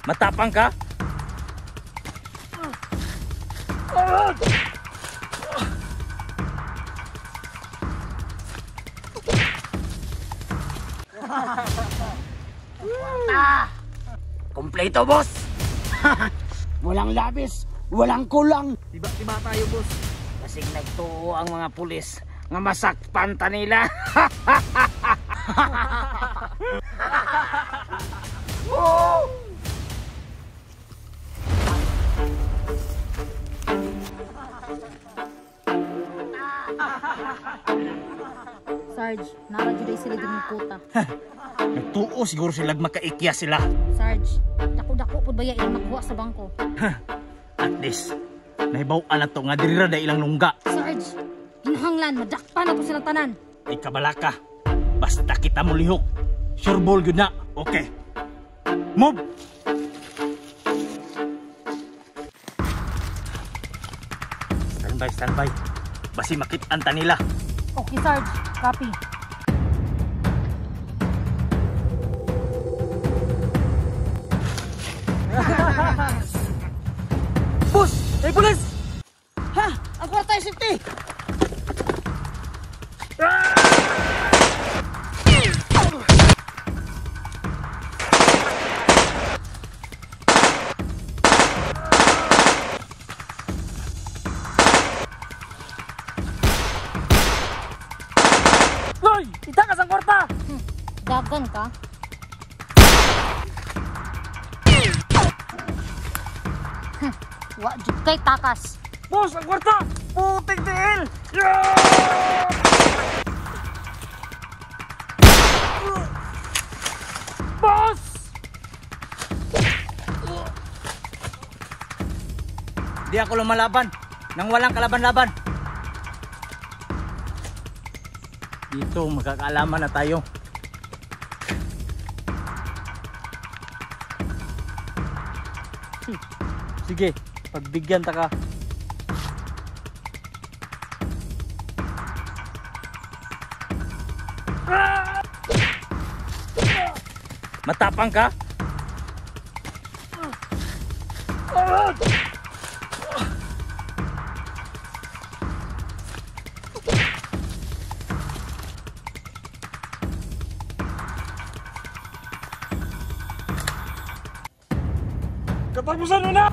Matapang ka? Kompleto, boss! Walang labis, walang kulang. Tiba-tiba tayo, boss. Kasing nagtuo ang mga pulis nga masakpan ta nila. Sarge, nara jud ay sila ginukuta. Nagtuo siguro sila makaikya sila. Sarge, dako-dako pud baya ilang nakuha sa bangko. At least, nahibaw-an na to nga diri ra ilang lungga. Sarge, ginahanglan madakpan na to silang tanan. Ay kabalaka. Basta kita mo lihok. Sure ball gyud na. Okay. Move. Stand by, stand by. Basi makit-an ta nila. Okay, Sarge. Copy. Boss! Ay, pulis! Ha? Ang kwarta ay safety! Hoy! Itakas ang kwarta! Dagan ka? Wa jud kay takas. Boss, ang kwarta! Putik tiil! Yeah! Boss! Di ako lumalaban nang walang kalaban-laban. Dito magkakaalaman na tayo. Sige, pagbigyan ta ka. Matapang ka? Katapusan mo na!